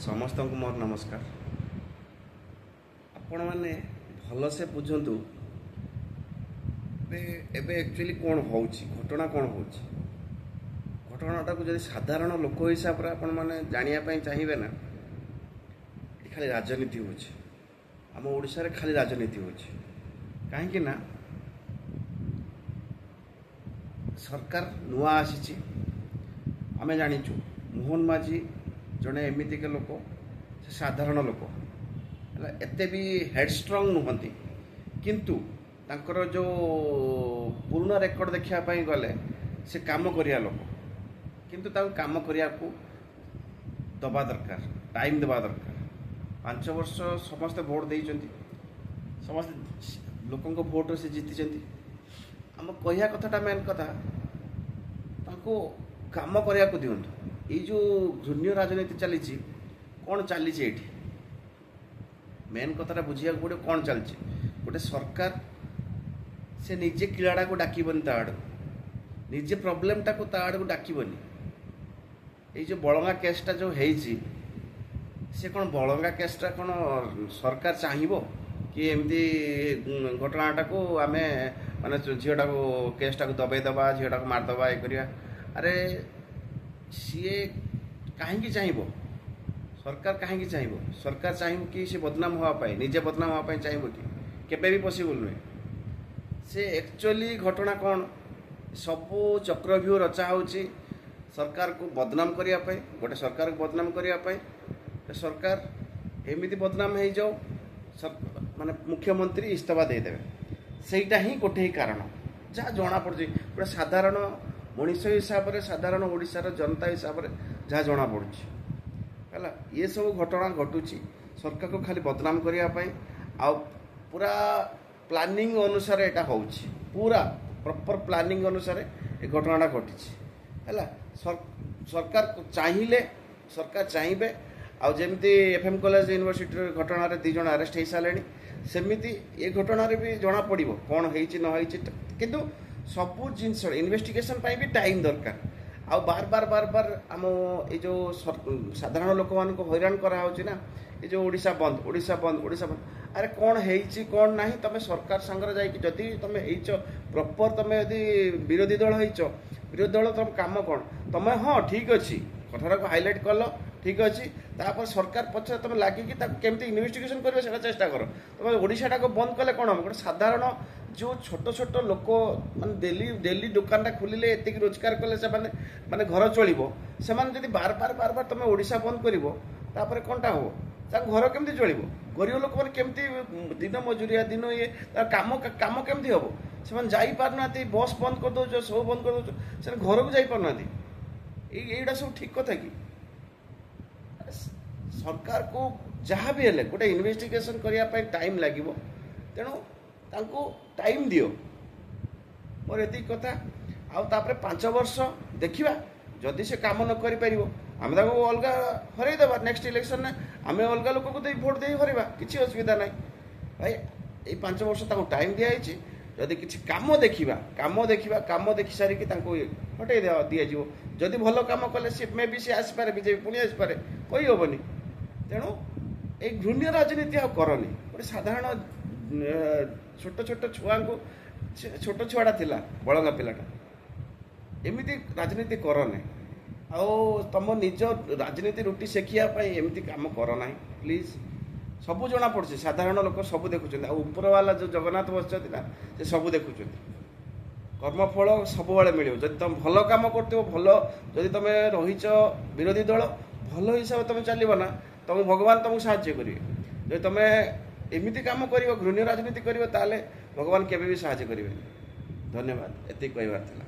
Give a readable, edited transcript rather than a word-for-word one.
ସମସ୍ତଙ୍କୁ ମୋର ନମସ୍କାର। ଆପଣମାନେ ଭଲସେ ବୁଝନ୍ତୁ ଏବେ ଆକ୍ଚୁଆଲି କ'ଣ ହେଉଛି, ଘଟଣା କ'ଣ ହେଉଛି। ଘଟଣାଟାକୁ ଯଦି ସାଧାରଣ ଲୋକ ହିସାବରେ ଆପଣମାନେ ଜାଣିବା ପାଇଁ ଚାହିଁବେ ନା, ଏଠି ଖାଲି ରାଜନୀତି ହେଉଛି। ଆମ ଓଡ଼ିଶାରେ ଖାଲି ରାଜନୀତି ହେଉଛି। କାହିଁକି ନା ସରକାର ନୂଆ ଆସିଛି, ଆମେ ଜାଣିଛୁ ମୋହନ ମାଝୀ ଜଣେ ଏମିତିକା ଲୋକ, ସେ ସାଧାରଣ ଲୋକ ହେଲା, ଏତେ ବି ହେଡ଼ଷ୍ଟ୍ରଙ୍ଗ ନୁହନ୍ତି, କିନ୍ତୁ ତାଙ୍କର ଯେଉଁ ପୁରୁଣା ରେକର୍ଡ଼ ଦେଖିବା ପାଇଁ ଗଲେ ସେ କାମ କରିବା ଲୋକ। କିନ୍ତୁ ତାଙ୍କୁ କାମ କରିବାକୁ ଦେବା ଦରକାର, ଟାଇମ୍ ଦେବା ଦରକାର। 5 ବର୍ଷ ସମସ୍ତେ ଭୋଟ ଦେଇଛନ୍ତି, ସମସ୍ତେ ଲୋକଙ୍କ ଭୋଟରେ ସେ ଜିତିଛନ୍ତି। ଆମ କହିବା କଥାଟା ମେନ୍ କଥା, ତାଙ୍କୁ କାମ କରିବାକୁ ଦିଅନ୍ତୁ। ଏଇ ଯେଉଁ ଘୃଣ୍ୟ ରାଜନୀତି ଚାଲିଛି, କ'ଣ ଚାଲିଛି ଏଇଠି, ମେନ୍ କଥାଟା ବୁଝିବାକୁ ପଡ଼ିବ କ'ଣ ଚାଲିଛି। ଗୋଟେ ସରକାର ସେ ନିଜେ କିଳାଟାକୁ ଡାକିବନି ତା ଆଡ଼କୁ, ନିଜେ ପ୍ରୋବ୍ଲେମଟାକୁ ତା ଆଡ଼କୁ ଡାକିବନି। ଏଇ ଯେଉଁ ବଳଙ୍ଗା କେସ୍ଟା ଯେଉଁ ହେଇଛି, ସେ କ'ଣ ବଳଙ୍ଗା କେସ୍ଟା କ'ଣ ସରକାର ଚାହିଁବ କି ଏମିତି ଘଟଣାଟାକୁ ଆମେ ମାନେ ଝିଅଟାକୁ କେସ୍ଟାକୁ ଦବେଇ ଦେବା, ଝିଅଟାକୁ ମାରିଦେବା, ଇଏ କରିବା? ଆରେ ସିଏ କାହିଁକି ଚାହିଁବ? ସରକାର କାହିଁକି ଚାହିଁବ? ସରକାର ଚାହିଁବ କି ସେ ବଦନାମ ହେବା ପାଇଁ, ନିଜେ ବଦନାମ ହେବା ପାଇଁ ଚାହିଁବ କି? କେବେ ବି ପସିବୁଲ୍ ନୁହେଁ। ସେ ଆକ୍ଚୁଆଲି ଘଟଣା କ'ଣ, ସବୁ ଚକ୍ରବ୍ୟୁହ ରଚା ହେଉଛି ସରକାରକୁ ବଦନାମ କରିବା ପାଇଁ, ଗୋଟେ ସରକାରକୁ ବଦନାମ କରିବା ପାଇଁ। ସରକାର ଏମିତି ବଦନାମ ହେଇଯାଉ, ମାନେ ମୁଖ୍ୟମନ୍ତ୍ରୀ ଇସ୍ତଫା ଦେଇଦେବେ, ସେଇଟା ହିଁ ଗୋଟେ ହିଁ କାରଣ ଯାହା ଜଣାପଡ଼ୁଛି। ଗୋଟେ ସାଧାରଣ ମଣିଷ ହିସାବରେ, ସାଧାରଣ ଓଡ଼ିଶାର ଜନତା ହିସାବରେ ଯାହା ଜଣାପଡ଼ୁଛି ହେଲା, ଏସବୁ ଘଟଣା ଘଟୁଛି ସରକାରକୁ ଖାଲି ବଦନାମ କରିବା ପାଇଁ। ଆଉ ପୁରା ପ୍ଲାନିଂ ଅନୁସାରେ ଏଇଟା ହେଉଛି, ପୁରା ପ୍ରପର୍ ପ୍ଲାନିଂ ଅନୁସାରେ ଏ ଘଟଣାଟା ଘଟିଛି ହେଲା। ସରକାର ଚାହିଁଲେ, ସରକାର ଚାହିଁବେ। ଆଉ ଯେମିତି FM college ୟୁନିଭର୍ସିଟିର ଘଟଣାରେ 2 ଜଣ ଆରେଷ୍ଟ ହେଇସାରିଲେଣି, ସେମିତି ଏ ଘଟଣାରେ ବି ଜଣାପଡ଼ିବ କ'ଣ ହେଇଛି ନ ହେଇଛି। କିନ୍ତୁ ସବୁ ଜିନିଷ ଇନଭେଷ୍ଟିଗେସନ୍ ପାଇଁ ବି ଟାଇମ୍ ଦରକାର। ଆଉ ବାର ବାର ବାର ବାର ଆମ ଏଇ ଯେଉଁ ସାଧାରଣ ଲୋକମାନଙ୍କୁ ହଇରାଣ କରାହେଉଛି ନା, ଏ ଯେଉଁ ଓଡ଼ିଶା ବନ୍ଦ, ଓଡ଼ିଶା ବନ୍ଦ, ଓଡ଼ିଶା ବନ୍ଦ, ଆରେ କ'ଣ ହେଇଛି କ'ଣ ନାହିଁ, ତୁମେ ସରକାର ସାଙ୍ଗରେ ଯାଇକି ଯଦି ତୁମେ ହେଇଛ ପ୍ରପର୍, ତୁମେ ଯଦି ବିରୋଧୀ ଦଳ ହେଇଛ, ବିରୋଧୀ ଦଳ ତୁମ କାମ କ'ଣ? ତୁମେ ହଁ ଠିକ୍ ଅଛି, କଥାଟାକୁ ହାଇଲାଇଟ୍ କଲ, ଠିକ୍ ଅଛି, ତାପରେ ସରକାର ପଛରେ ତୁମେ ଲାଗିକି ତାକୁ କେମିତି ଇନଭେଷ୍ଟିଗେସନ୍ କରିବ ସେଇଟା ଚେଷ୍ଟା କର। ତୁମେ ଓଡ଼ିଶାଟାକୁ ବନ୍ଦ କଲେ କ'ଣ ହେବ? ଗୋଟେ ସାଧାରଣ ଯେଉଁ ଛୋଟ ଛୋଟ ଲୋକ ମାନେ ଡେଲି ଡେଲି ଦୋକାନଟା ଖୋଲିଲେ ଏତିକି ରୋଜଗାର କଲେ ସେମାନେ ମାନେ ଘର ଚଳିବ, ସେମାନେ ଯଦି ବାର ବାର ବାର ବାର ତୁମେ ଓଡ଼ିଶା ବନ୍ଦ କରିବ, ତାପରେ କ'ଣଟା ହେବ? ତାଙ୍କ ଘର କେମିତି ଚଳିବ? ଗରିବ ଲୋକମାନେ କେମିତି ଦିନ ମଜୁରିଆ ଦିନ ଇଏ କାମ କାମ କେମିତି ହେବ? ସେମାନେ ଯାଇପାରୁନାହାନ୍ତି, ବସ୍ ବନ୍ଦ କରିଦେଉଛ, ସବୁ ବନ୍ଦ କରିଦେଉଛ, ସେମାନେ ଘରକୁ ଯାଇପାରୁନାହାନ୍ତି। ଏଇଟା ସବୁ ଠିକ୍ କଥା କି? ସରକାରକୁ ଯାହା ବି ହେଲେ ଗୋଟେ ଇନଭେଷ୍ଟିଗେସନ୍ କରିବା ପାଇଁ ଟାଇମ୍ ଲାଗିବ, ତେଣୁ ତାଙ୍କୁ ଟାଇମ୍ ଦିଅ, ମୋର ଏତିକି କଥା। ଆଉ ତାପରେ 5 ବର୍ଷ ଦେଖିବା, ଯଦି ସେ କାମ ନ କରିପାରିବ ଆମେ ତାକୁ ଅଲଗା ହରେଇଦେବା, ନେକ୍ସଟ ଇଲେକ୍ସନରେ ଆମେ ଅଲଗା ଲୋକକୁ ଦେଇ ଭୋଟ ଦେଇ ହରେଇବା, କିଛି ଅସୁବିଧା ନାହିଁ ଭାଇ। ଏଇ 5 ବର୍ଷ ତାଙ୍କୁ ଟାଇମ୍ ଦିଆହେଇଛି, ଯଦି କିଛି କାମ ଦେଖିବା, କାମ ଦେଖିବା, କାମ ଦେଖି ସାରିକି ତାଙ୍କୁ ହଟେଇ ଦିଆଯିବ। ଯଦି ଭଲ କାମ କଲେ ସେ ମେ ବି ସେ ଆସିପାରେ, ବିଜେପି ପୁଣି ଆସିପାରେ, କହିହେବନି। ତେଣୁ ଏଇ ଘୃଣ୍ୟ ରାଜନୀତି ଆଉ କରନି। ଗୋଟେ ସାଧାରଣ ଛୋଟ ଛୋଟ ଛୁଆଙ୍କୁ, ଛୋଟ ଛୁଆଟା ଥିଲା ବଳଙ୍ଗା ପିଲାଟା, ଏମିତି ରାଜନୀତି କରନି। ଆଉ ତୁମ ନିଜ ରାଜନୀତି ରୁଟି ଶେଖିବା ପାଇଁ ଏମିତି କାମ କର ନାହିଁ ପ୍ଲିଜ୍। ସବୁ ଜଣାପଡ଼ୁଛି, ସାଧାରଣ ଲୋକ ସବୁ ଦେଖୁଛନ୍ତି। ଆଉ ଉପରବାଲା ଯେଉଁ ଜଗନ୍ନାଥ ବସିଛନ୍ତି ନା, ସେ ସବୁ ଦେଖୁଛନ୍ତି। କର୍ମଫଳ ସବୁବେଳେ ମିଳିବ। ଯଦି ତୁମେ ଭଲ କାମ କରୁଥିବ, ଭଲ ଯଦି ତୁମେ ରହିଛ ବିରୋଧୀ ଦଳ, ଭଲ ହିସାବରେ ତୁମେ ଚାଲିବ ନା, ତୁମ ଭଗବାନ ତୁମକୁ ସାହାଯ୍ୟ କରିବେ। ଯଦି ତୁମେ ଏମିତି କାମ କରିବ, ଘୃଣ୍ୟ ରାଜନୀତି କରିବ, ତାହେଲେ ଭଗବାନ କେବେ ବି ସାହାଯ୍ୟ କରିବେନି। ଧନ୍ୟବାଦ, ଏତିକି କହିବାର ଥିଲା।